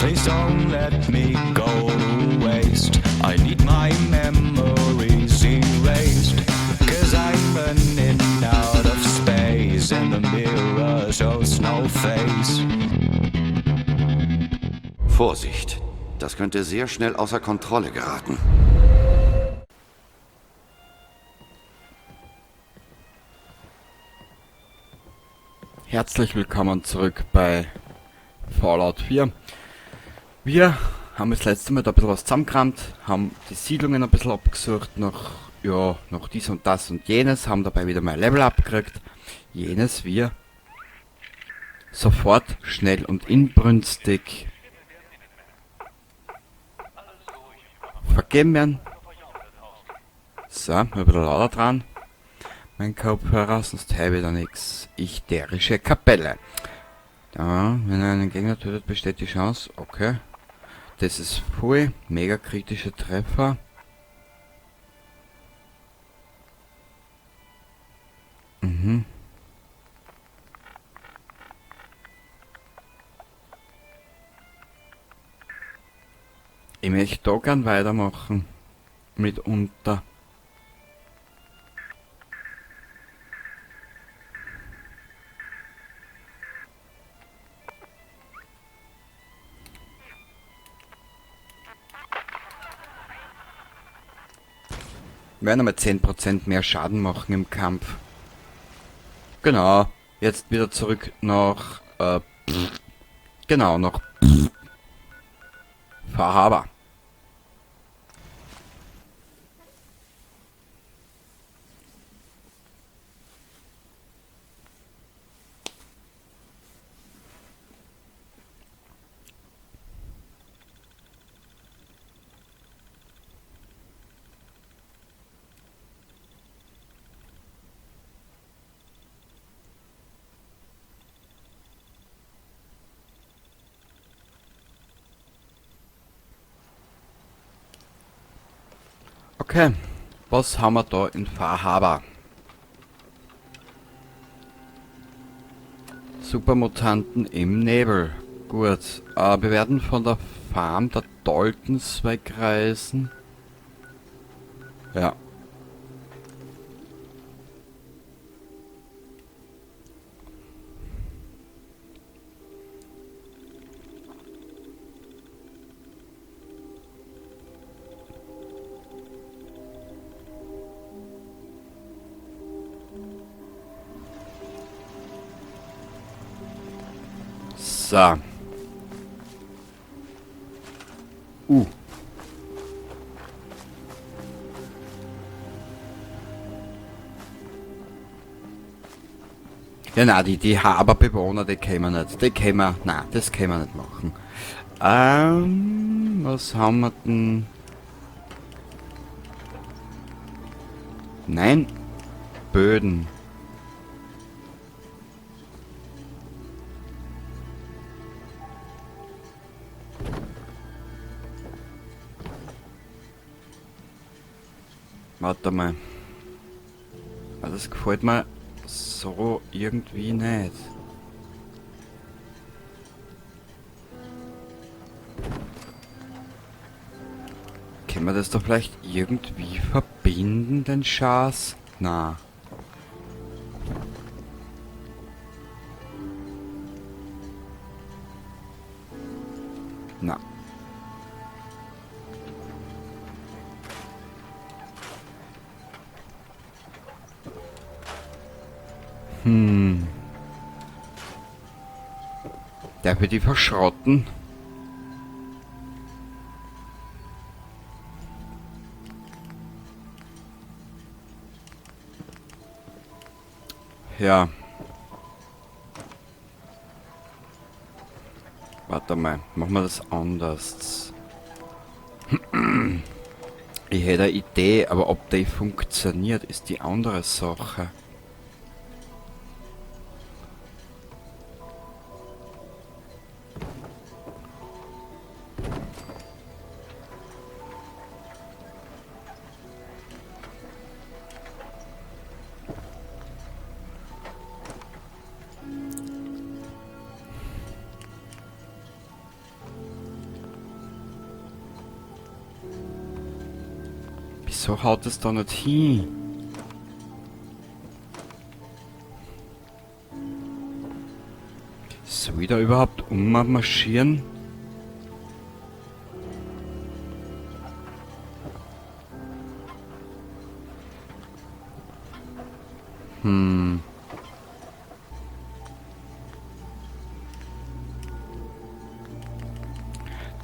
Please don't let me go to waste. I need my memories erased. 'Cause I'm running out of space, and the mirror shows no face. Vorsicht, das könnte sehr schnell außer Kontrolle geraten. Herzlich willkommen zurück bei Fallout 4. Wir haben das letzte Mal da ein bisschen was zusammengerammt, haben die Siedlungen ein bisschen abgesucht, nach, ja, noch dies und das und jenes, haben dabei wieder mal Level abgekriegt. Jenes wir sofort, schnell und inbrünstig vergeben werden. So, mal ein bisschen lauter dran. Mein Kopfhörer, sonst höre ich wieder nix. Ichterische Kapelle. Da, wenn er einen Gegner tötet, besteht die Chance. Okay. Das ist voll. Mega kritische Treffer. Mhm. Ich möchte da gern weitermachen. Mitunter. Wir werden nochmal 10% mehr Schaden machen im Kampf. Genau. Jetzt wieder zurück nach... genau, nach... Far Harbor. Okay, was haben wir da in Far Harbor? Supermutanten im Nebel. Gut, wir werden von der Farm der Daltons wegreisen. Ja. So. Ja, na, die Haberbewohner, die können wir nicht. Die können wir, na, das können wir nicht machen. Was haben wir denn? Nein. Böden. Warte mal. Ah, das gefällt mir so irgendwie nicht. Können wir das doch vielleicht irgendwie verbinden, den Schatz? Na. Na. Darf ich die verschrotten? Ja. Warte mal, machen wir das anders. Ich hätte eine Idee, aber ob die funktioniert, ist die andere Sache. Wieso haut es da nicht hin? Soll ich da überhaupt ummarschieren?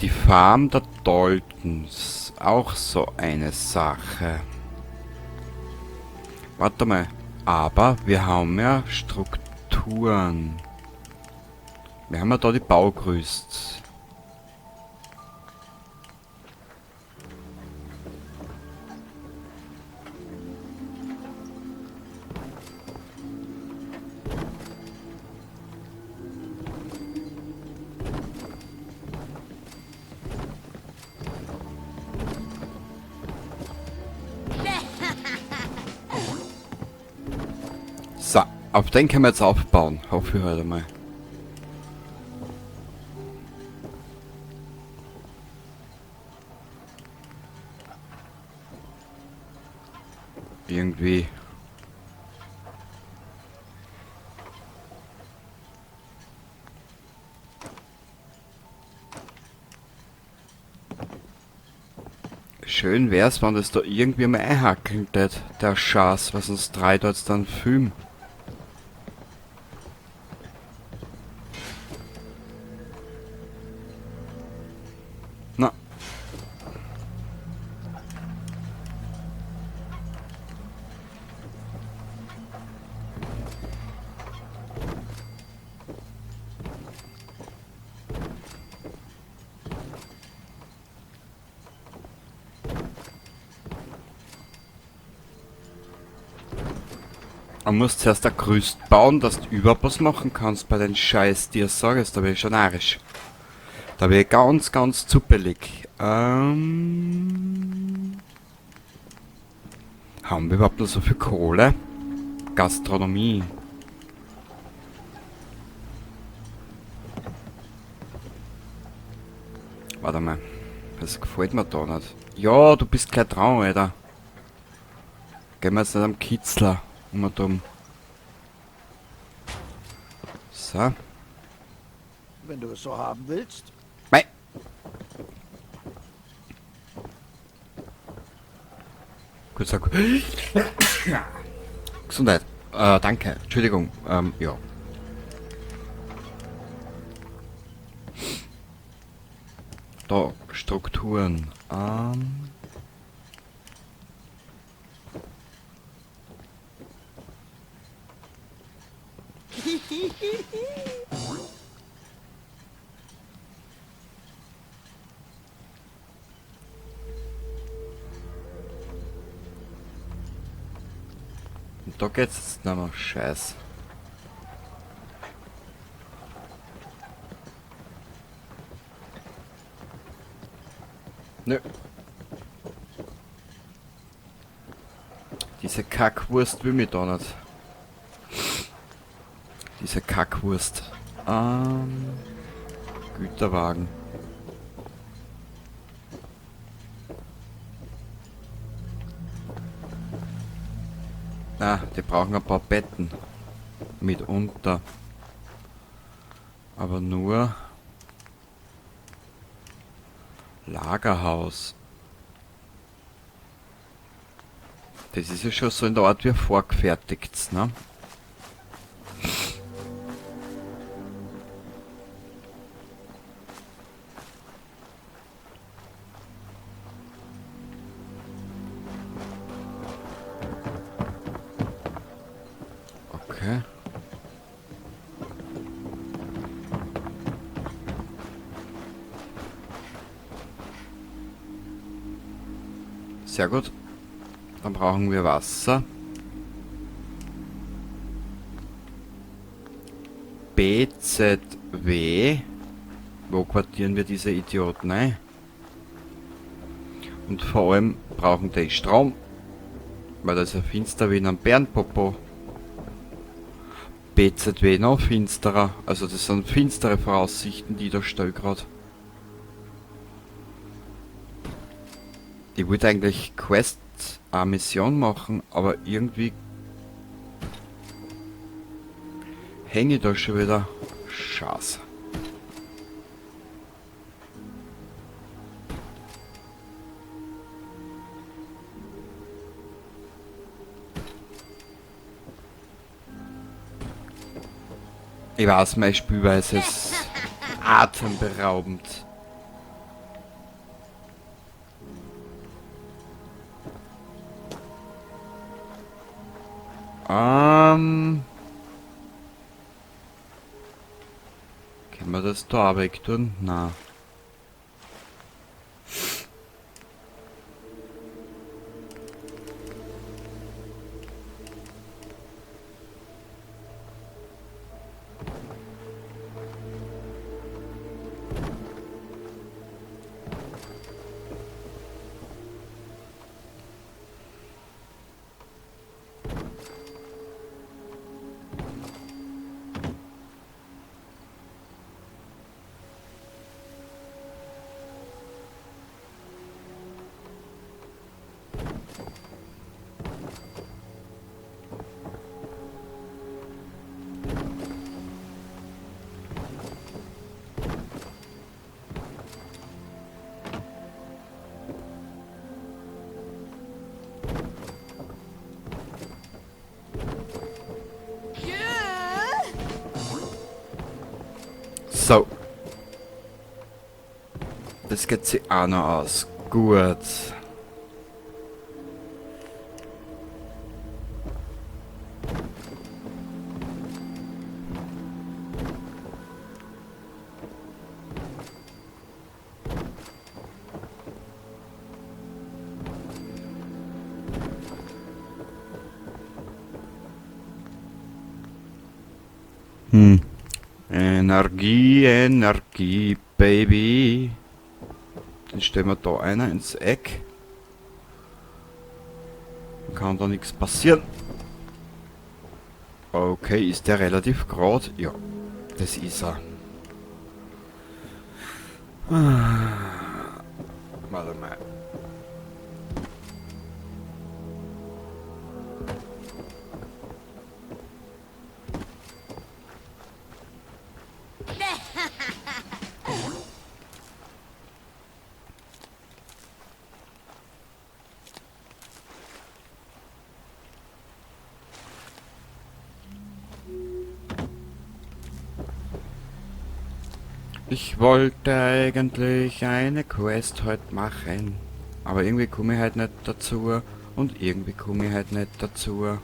Die Farm der Daltons, auch so eine Sache. Warte mal, aber wir haben ja Strukturen. Wir haben ja da die Baugerüst. So, auf den können wir jetzt aufbauen, hoffe ich heute mal. Irgendwie. Schön wär's, wenn das da irgendwie mal einhackeln tät, der Schatz, was uns drei dort dann filmen. Na. Man muss zuerst ein Gerüst bauen, dass du überhaupt was machen kannst bei den Scheiß, die ich sage, da bin ich schon narrisch. Da bin ich ganz, ganz zuppelig. Haben wir überhaupt noch so viel Kohle? Gastronomie. Warte mal. Das gefällt mir da nicht. Ja, du bist gleich dran, Alter. Gehen wir jetzt nicht am Kitzler. Um und um. So. Wenn du es so haben willst. Mei. Gut, sag. Gesundheit. Danke. Entschuldigung. Ja. Da, Strukturen. Und da geht's jetzt nicht mehr. Scheiß. Nö. Diese Kackwurst will mich da nicht. Diese Kackwurst. Güterwagen. Ah, die brauchen ein paar Betten. Mitunter. Aber nur Lagerhaus. Das ist ja schon so in der Art wie vorgefertigt, ne? Okay. Sehr gut. Dann brauchen wir Wasser. BZW. Wo quartieren wir diese Idioten ein? Und vor allem brauchen die Strom. Weil das ist ja finster wie in einem Bärenpopo. BZW noch finsterer. Also das sind finstere Voraussichten, die ich da stell grad. Ich wollte eigentlich Quest, eine Mission machen, aber irgendwie hänge ich da schon wieder. Scheiße. Ich weiß, meine Spielweise ist atemberaubend. Können wir das da weg tun? Na. So. Das geht sich auch noch aus. Gut. Energie, Energie, Baby. Dann stellen wir da einer ins Eck. Dann kann da nichts passieren. Okay, ist der relativ grad? Ja, das ist er. Warte mal. Ich wollte eigentlich eine Quest heute machen, aber irgendwie komme ich halt nicht dazu und irgendwie komme ich halt nicht dazu.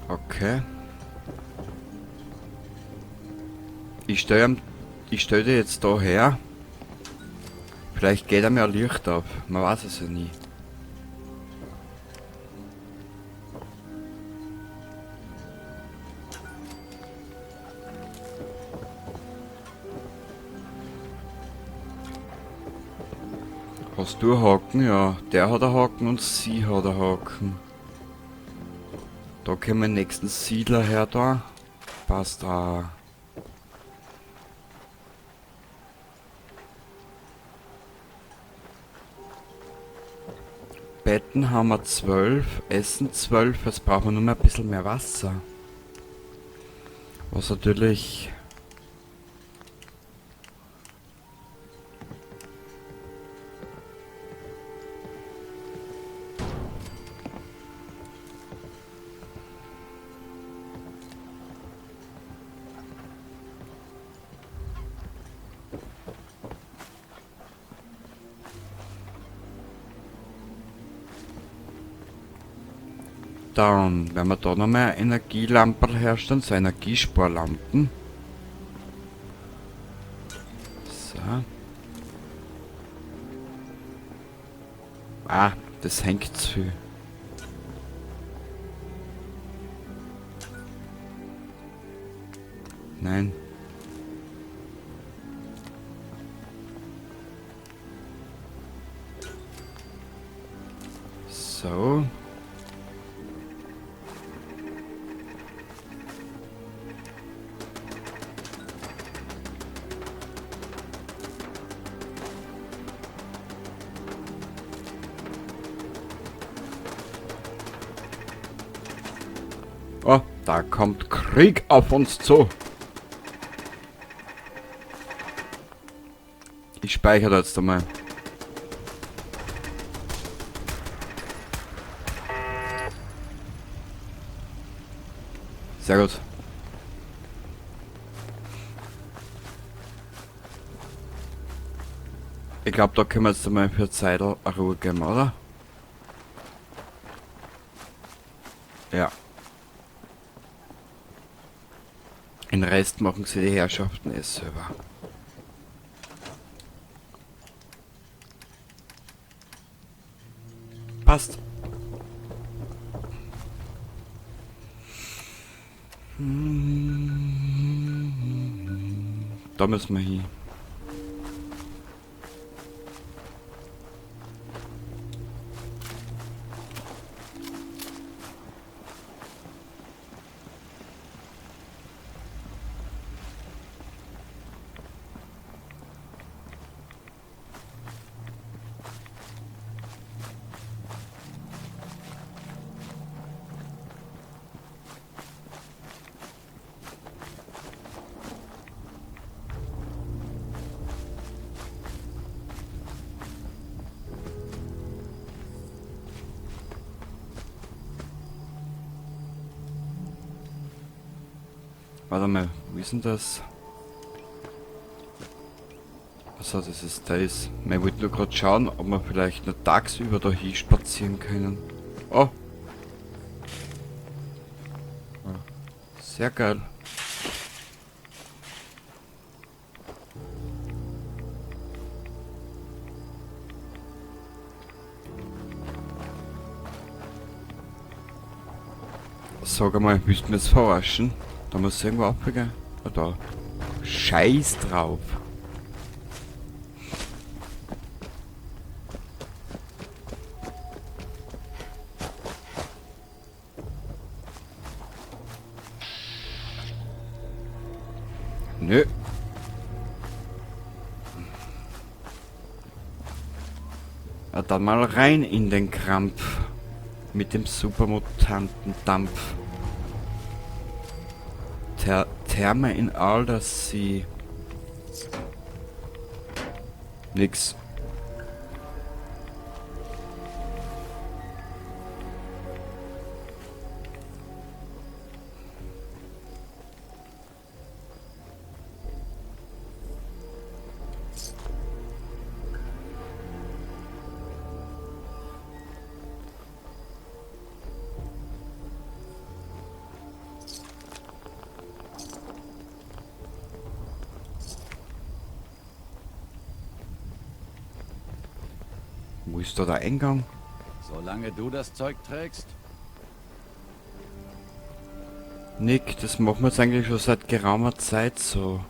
Okay. Ich stell dir jetzt da her. Vielleicht geht er mir ein Licht auf. Man weiß es ja nie. Hast du einen Haken? Ja, der hat einen Haken und sie hat einen Haken. Da kommen wir nächsten Siedler her da. Passt da. Betten haben wir 12, Essen 12, jetzt brauchen wir nur mehr ein bisschen mehr Wasser. Was natürlich... Dann werden wir da noch mehr Energielampen herstellen, so Energiesparlampen. So. Ah, das hängt zu viel. Nein. So. Oh, da kommt Krieg auf uns zu. Ich speichere da jetzt einmal. Sehr gut. Ich glaube, da können wir jetzt einmal für Zeit eine Ruhe geben, oder? Ja. Den Rest machen sie die Herrschaften eh selber. Passt. Da müssen wir hin. Warte mal, wo ist denn das? Achso, das ist das. Ich wollte nur gerade schauen, ob wir vielleicht noch tagsüber da hin spazieren können. Oh! Sehr geil. Sag mal, willst du mir jetzt verarschen? Da muss irgendwo abgehen. Ah, da. Scheiß drauf. Nö. Ja, dann mal rein in den Krampf. Mit dem Supermutanten-Dampf. Therme in Aldersee. Nix. Wo ist da der Eingang? Solange du das Zeug trägst? Nick, das machen wir jetzt eigentlich schon seit geraumer Zeit so.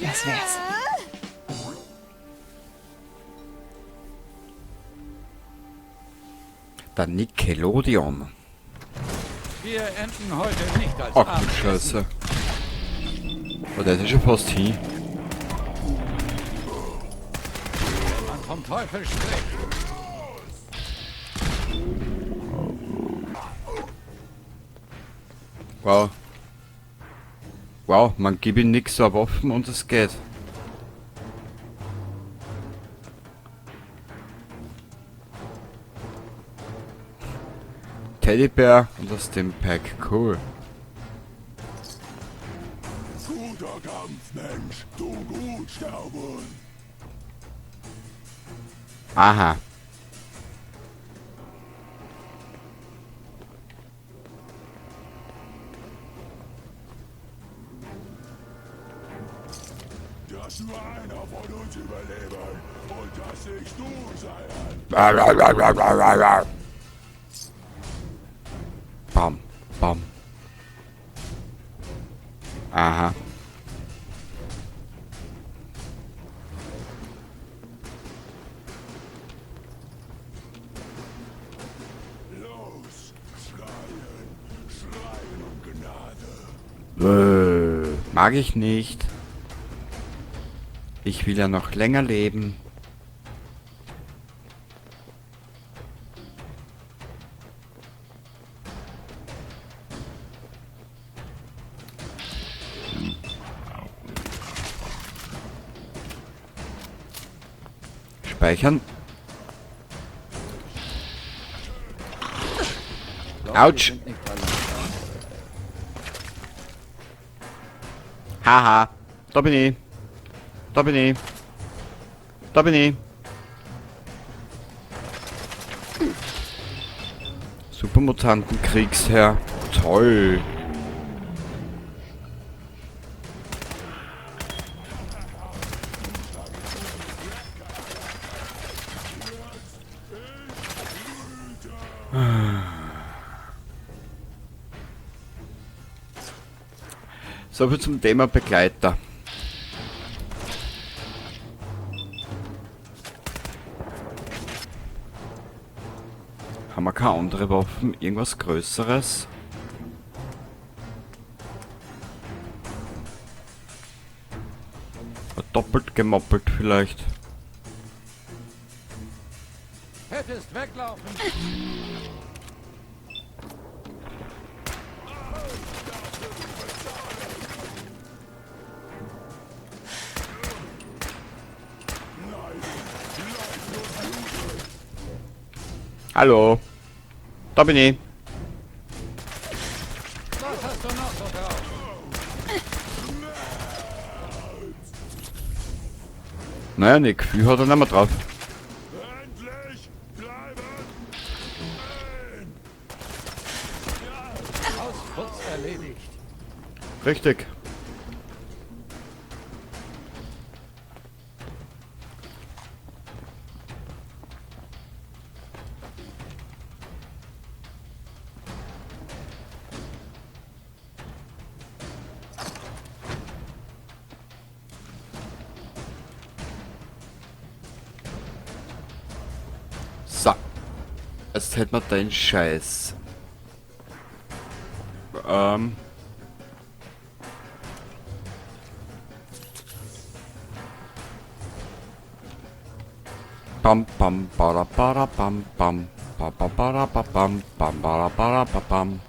Das wär's. Der Nickelodeon. Wir enden heute nicht als Ach du Abendessen. Scheiße. Oh, der ist ja schon fast hin. vom Teufel spricht. Wow. Wow, man gibt ihm nix so Waffen und es geht. Teddybär und das Stimpack, cool. Guter Kampf, Mensch. Du gut sterben. Aha. Dass nur einer von uns überleben und dass ich du sein. Bam, bam. Aha. Los, schreien, schreien um Gnade. Mag ich nicht. Ich will ja noch länger leben. Speichern. Autsch. Haha. Da bin ich. Da bin ich. Da bin ich. Supermutanten-Kriegsherr. Toll. Soviel zum Thema Begleiter. Haben wir keine andere Waffen? Irgendwas Größeres? Doppelt gemoppelt vielleicht. Hättest weglaufen. Hallo. Da bin ich. Was hast du noch so drauf? Naja, Nick, viel hat er nicht mehr drauf. Endlich bleiben Ausputz erledigt. Richtig. So. Jetzt hätten wir den Scheiß. Bam, bam, bara, bara, bam, bam. Ba, ba, bara, ba, bam, bam, bara, bara, ba, bam.